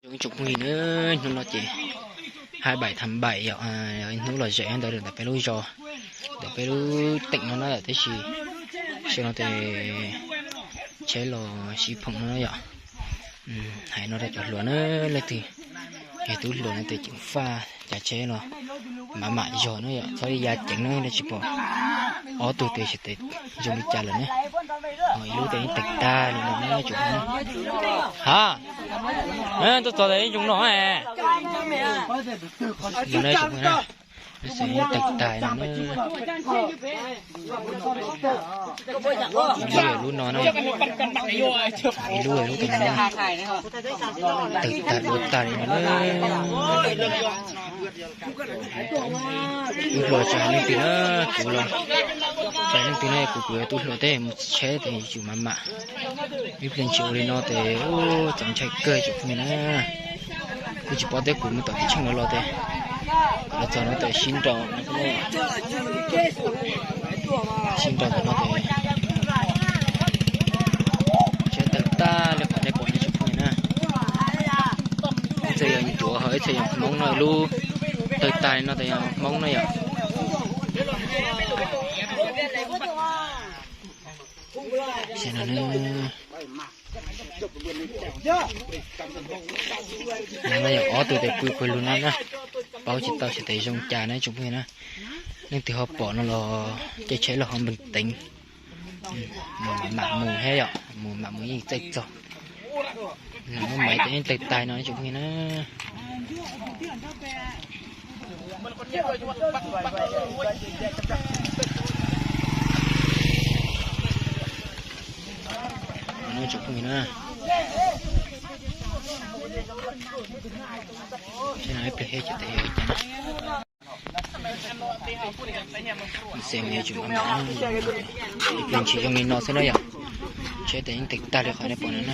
Ib tsoom phooj ywg na, hnub no ces hais baim tham baim yom, hnub lom zem ntawd ntawm peb lub zos, ntawm peb lub teem no na yom, tab sis sawv no ces tsheb los sib phoom no na yom. Hais no rau cov hluas na, leej twg yog tub hluas no ces ceev faj cav tsheb los mam mam zog na yom, txhob li ya ceev na, tsis pom ob tug tes sawv tes zoo li cas lawm na. Ib lub tes yeej tawg tag li no na tsoom phooj ywg. Ha, tuaj txog tes yeej zoo no. Tawg tag no. Lub no, lub no, lub no, tawg tag dua tag li no. Tub hluas tsis hais leej twg na, kuv los tsis hais leej twg na, kuv kuv yog tub hluas thiab mus tsheb tes yuav tsum mam mam. Ib pliag tsis ua li no tes txaus ntshai kawg tsoom phooj ywg na. Kuv tsis paub thiab, kuv mus tom teb tsheej no los tes, los txog no tes sib nraus, sib nraus tom no tes tsheb tawg tag li qhov nej pom no tsoom phooj ywg na. Ib txhia yog cuav ho ib txhia yog Hmoob no, lub tawg tag li no tes yog Hmoob na yom. No yog ob tug tes pw pawg lug no na, paub tsis tau sawv tes zoo cas na tsoom phooj ywg na. Leej twg ho pom no los caij tsheb los ho npeeg teev, mam mus thiab yom, mus mam mus yeej txawj txog. Muab maiv tes yeej tawg tag no tsoom phooj ywg na. Tsoom phooj ywg na, ib pliag thiab ces tes yog cas na. Xe me tsum no, ib pliag tsis zoo li no xwb na yom. Tsheb tes yeej tawg tag li qhov nej pom no na.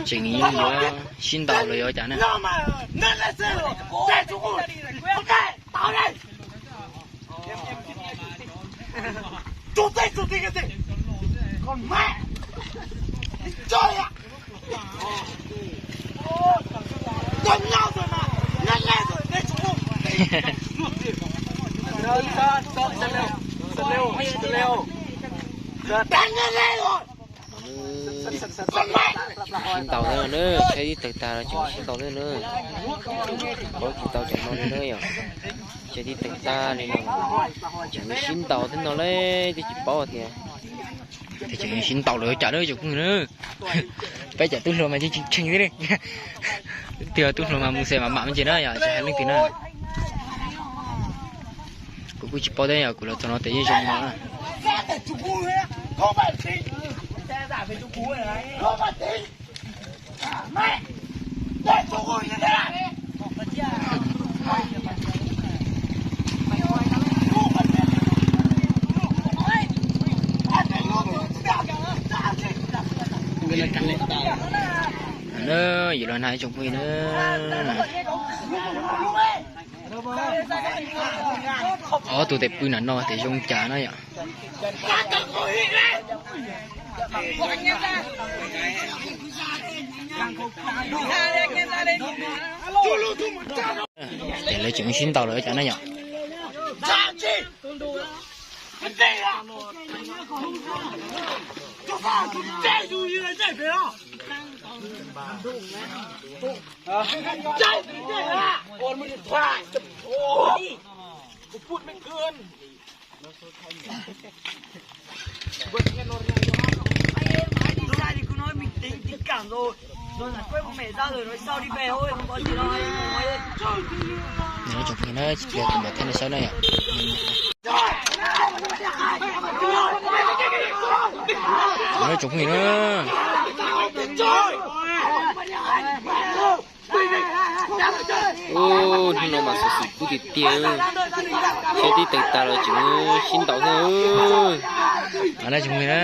Tseem yuav sib ntaus los yuav cas na. Sib ntaus xwb na, tsheb tib tawg tag los tseem sib ntaus xwb na. Paub tsis tau cov no li na yom. Tsheb tib tawg tag li no, tseem sib ntaus xwb no lauj, twb tsis paub tias. Tseem sib ntaus lawm cas na tsoom phooj ywg na. Peb cov tub hluas mas yeej tshee tshee xwb li. Twb yog tub hluas mas mus xe mam mam me ntsis na yom, tsis hais leej twg na. Kuv kuj tsis paub thiab yom, kuv los txog no tes yeej zoo no na. Yus los nag tsoom phooj ywg na. Ob tug tes pw nram no tes zoo cas na yom. Ces lawv tseem sib ntaus lawm cas na yom. Tsoom phooj ywg na, tsis pliag kuv mam thaij nej saib na yom. Tsoom phooj ywg na, hnub no mas xov xwm kub tiag tiag, seb tib teev tas los tseem sib ntaus thiab. Tsoom phooj ywg na.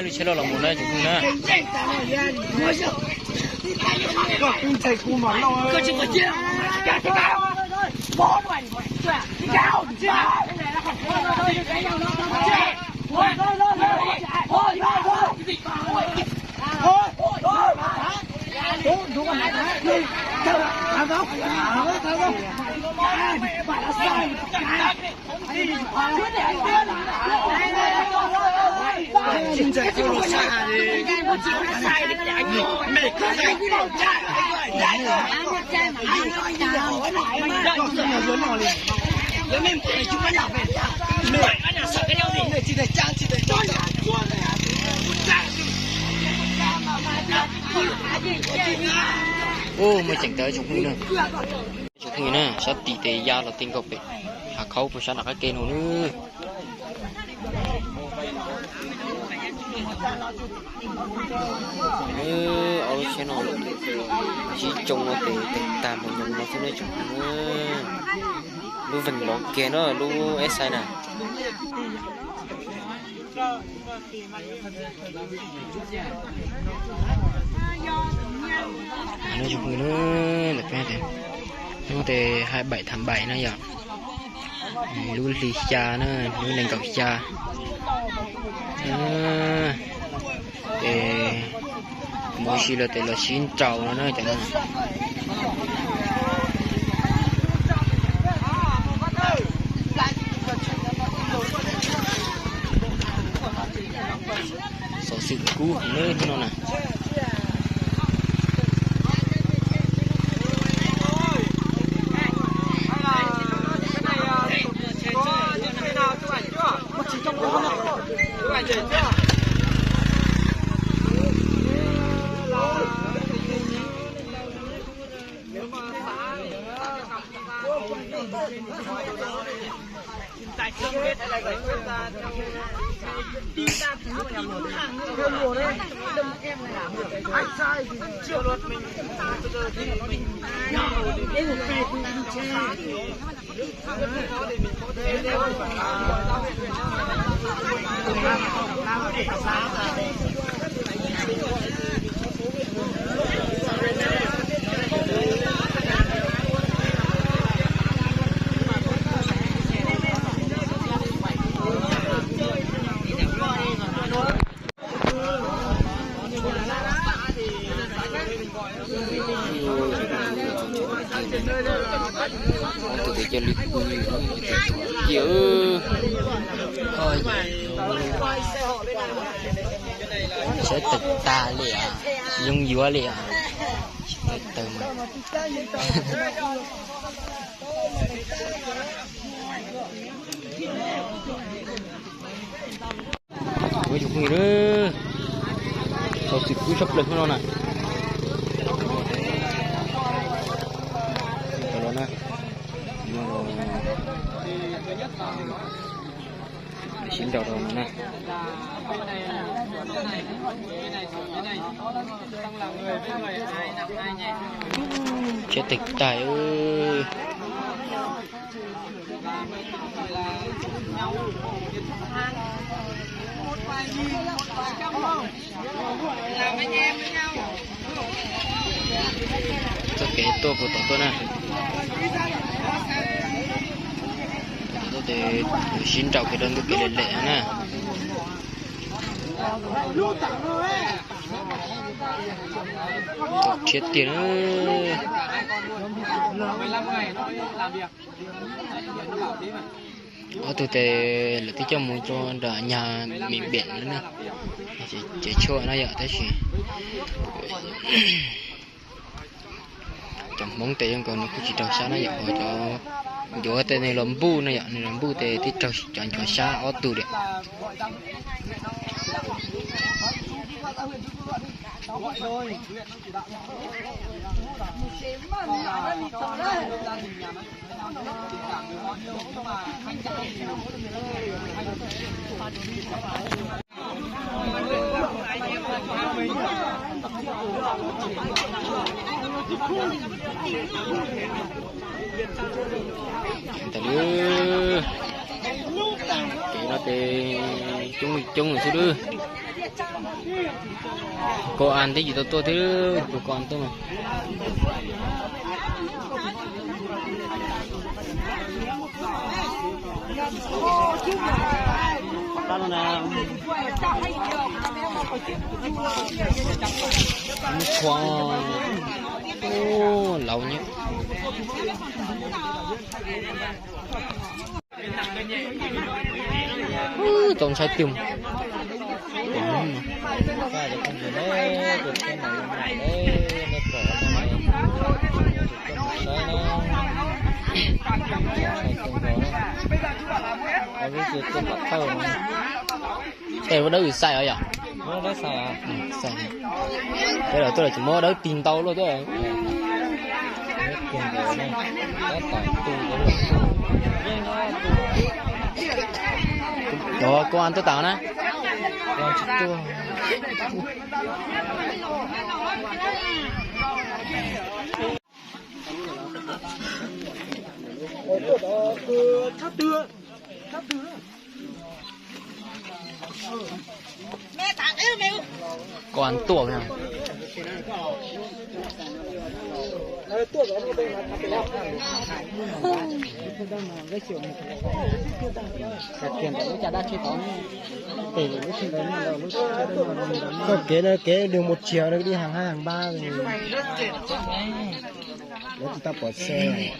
Lub tsheb loj los mus na tsoom phooj ywg na. Ub, muaj ceem tawv tsoom phooj ywg na. Tsoom phooj ywg na, sab tim tes ya los ti nkaus pem hav khaub puag sab nram qab ke no na. Ob lub tsheb no sib tsoo no ces teev tag npaum nyoos no xwb ne tsoom phooj ywg na. Lub veem lov kiag na, lub S I na. Ntawm peb no ces hai bảy tháng bảy na yom, lub hli xya na, lub nees nkaum xya. Ces mus ua si los ces los sib nraus no na cov no. Xov xwm kub heev na hnub no na. Tus tes cia li pw cia. Saib tawm tag li os, tsis zoo yuav li os. Tawm mas. Ua tsoom phooj ywg, xov xwm kub tshaj plaws hnub no na. Sib nraus rau no na. Tsheb teg taig. Txoj kev tuaj puag tom tuaj na. Tom tuaj ces sib nraus kiag rau ntu kev lem lem na. Tau thiab tiag na. Ob tug tes lawv twb coj mus rau nram nyag mim biam lawm na. Ces tshuaj no yom, tab sis cov Hmoob tes zoo nkaus nws kuj tsis raug sab na yom, ho cov ncuav tes nws los npuj no yom, nws los npuj tes twb raug cov ncuav sab ob tug diam. Ntawd, kev no ces coob coob xwb lawm. Koj as twb tsis tau tuaj thiab, tus koj as tuaj mas. Qhuav, laus nyuj. Tau ntshai twg. Es ua dawb xais os yom? Xais. Peb los tuaj los tsis muab dawb tig ntau luaj thiab. Ov, koj as tuaj tas na. Koj as tuaj na. Txoj kev no kev nws mus tsis yog dim heev heev npab, lawv tsis tau pom xe. Heev,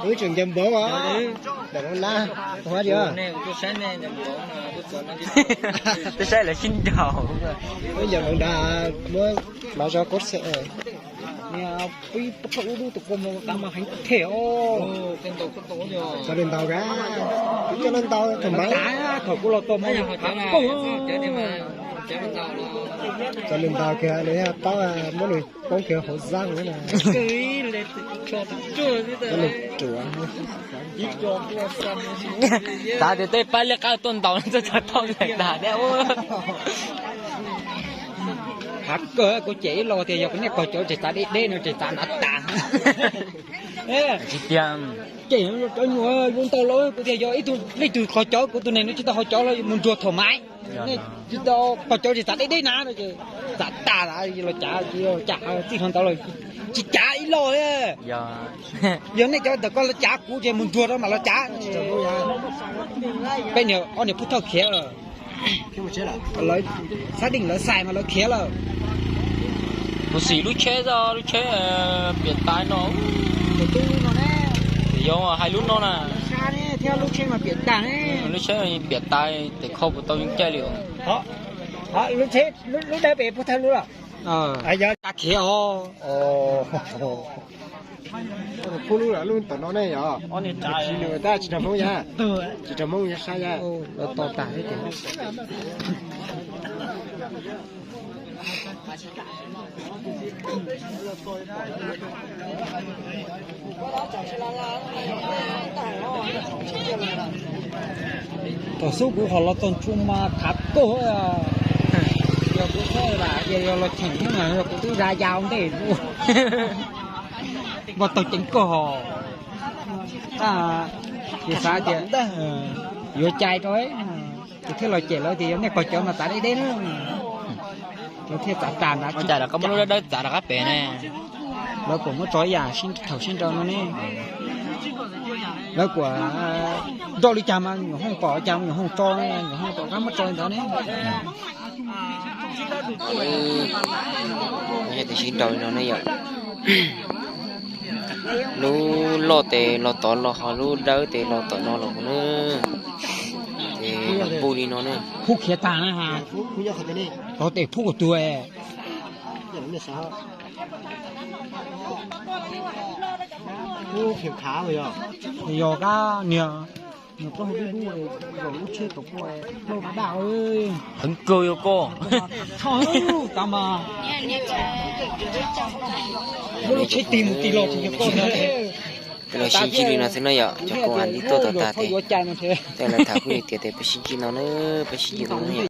wb tseem ncaws npov os, ntawm no na, ua li twb saib lawv sib nraus, wb ncaws npov nrad, muab mav zov kov xeem. Peb pab thawj ub lub tus koj mus qab mas heev thiab os. Txog li ntaus kag, coj li ntaus thaum npav, thaum kuv los tau mas kav koj. Txog li ntaus kiag lawv yog paub muab nws poob kiag hauv zaj na. Cov nws ruam. Xav tias tej pab liab qab tuaj ntaus txog thaum ntawd tas thiab. Hav kawg, kuv cem ib los tias yog kuv niag kog cov tseem txav deb deb no tseem txav nrad tas. Tsis tiag. Cem cov nyuam yus ntau los kuv tias yog ib tug leej twg kog cov kuv tus neeg no tsis tau ho cov los mus nruag thaum maiv. Nej tsis tau kog cov tseem txav deb deb na no ces txav tas los cav, txij hmo ntawd los tsis cav ib los li. Yog nej cov ntawm koj los cav kuv ces mus nruag rau mam los cav. Peb niag ob niag pub thawj khiav lawm. Lawv xab deej lawv xais mas lawv khiav lawm. Kuv xim lub tsheb, lub tsheb piam tas no. Yog hais lub no na. Thiab lub tsheb mas piam tas ne. Lub tsheb piam tas tes kho puas tau yeej caij li. Lub tsheb, lub dawb pem pub thawj lub los. Yog tas khiav os. Pub lub lub tom no ne yog. Tsis nws tab tsis raug Hmoob yag. Tsis raug Hmoob yag sab yag. Los tos tas thiab ces. Thaum xub kuv qhov los txog tsuas mas khav kawg. Yog kuv txhob lam tias yog los cheem thiab mas yog kuv twb zaj yau ntej. Npaj tau ceev kawg hos. Ces xav tias yuav cai rau, ces thiaj los cem lawv tias yog nej kog cov mas txav deb deb na. Lawv thiaj txav tas ntawd. Ua cas lawv koj muab lub dawb dawb txav rov qab pem ne? Lawv kuam muab tso ib yam thaum sib nraus no ne. Lawv kuam nroj li cas mas nyuam hooj pom cas mas nyuam hooj tso, nyuam hooj pom qab muab tso li ntawd ne. Yog tias sib nraus li no ne yom, lub loj tes los tod los ho lub dawb tes los tom no los mus na. Ces los pub li no na. Pub khiav tag na ha. Tod tes pub kuv tuag. Yog kab niag, nws plaub hau dub dub, zaum lub tsheb tom pua, plaub daj daj. Heev kawg yog koj. Tshaj, kab mas. Muab lub tsheb tig mus tig los tsis yog koj ntag. Los sib ntsib li no xwb na yom, cov kwv tij tuaj tom tag tes, tej lawv tham kuj tias tes peb sib ntsib no na, peb sib ntsib no na yom.